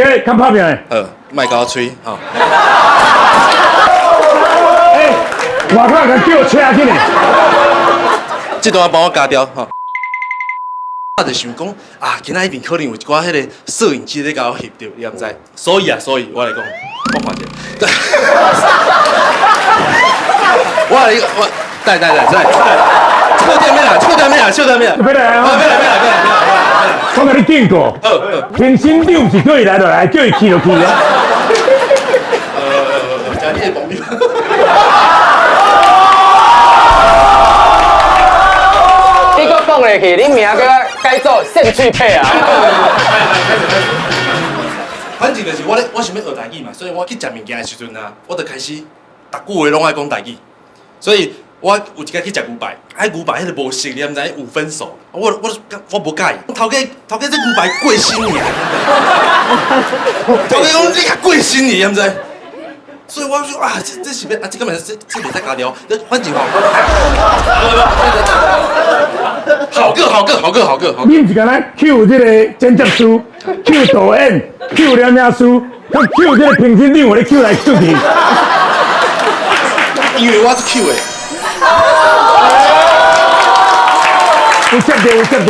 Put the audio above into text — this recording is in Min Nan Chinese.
欸，較拍拼的。好，莫共我吹吼。欸，外口共叫車去呢。這段幫我加掉吼。我就想講啊，今仔一定可能有一寡彼個攝影機咧共我翕著，你敢知？所以啊，所以我來講，我看者，我來我，對對對對，笑點欲來，笑點欲來，笑點欲來，欲來啊！欲來欲來欲來欲來。我共你警告，評審長是叫伊來就來，叫伊去就去啊。食你的朋友。你閣講落去，你名叫我改做扇喙皮啊！反正就是我咧，我想欲學台語嘛，所以我去食物件的時陣啊，我就開始逐句話攏愛講台語。所以我有一擺去食牛排，啊牛排彼個無熟，你敢知？五分熟，我無佮意。頭家頭家這牛排過身去，頭家講你較過身去，你敢知？所以我說啊，這是欲啊，這個物這袂使加料，這反正吼，好個好個好個好個好。你毋是干焦 cue 這個剪接師，cue 導演，cue 攝影師，佮 cue 這個評審長，咧 cue 來 cue 去。因為我是 cue 的。有接著，有接著。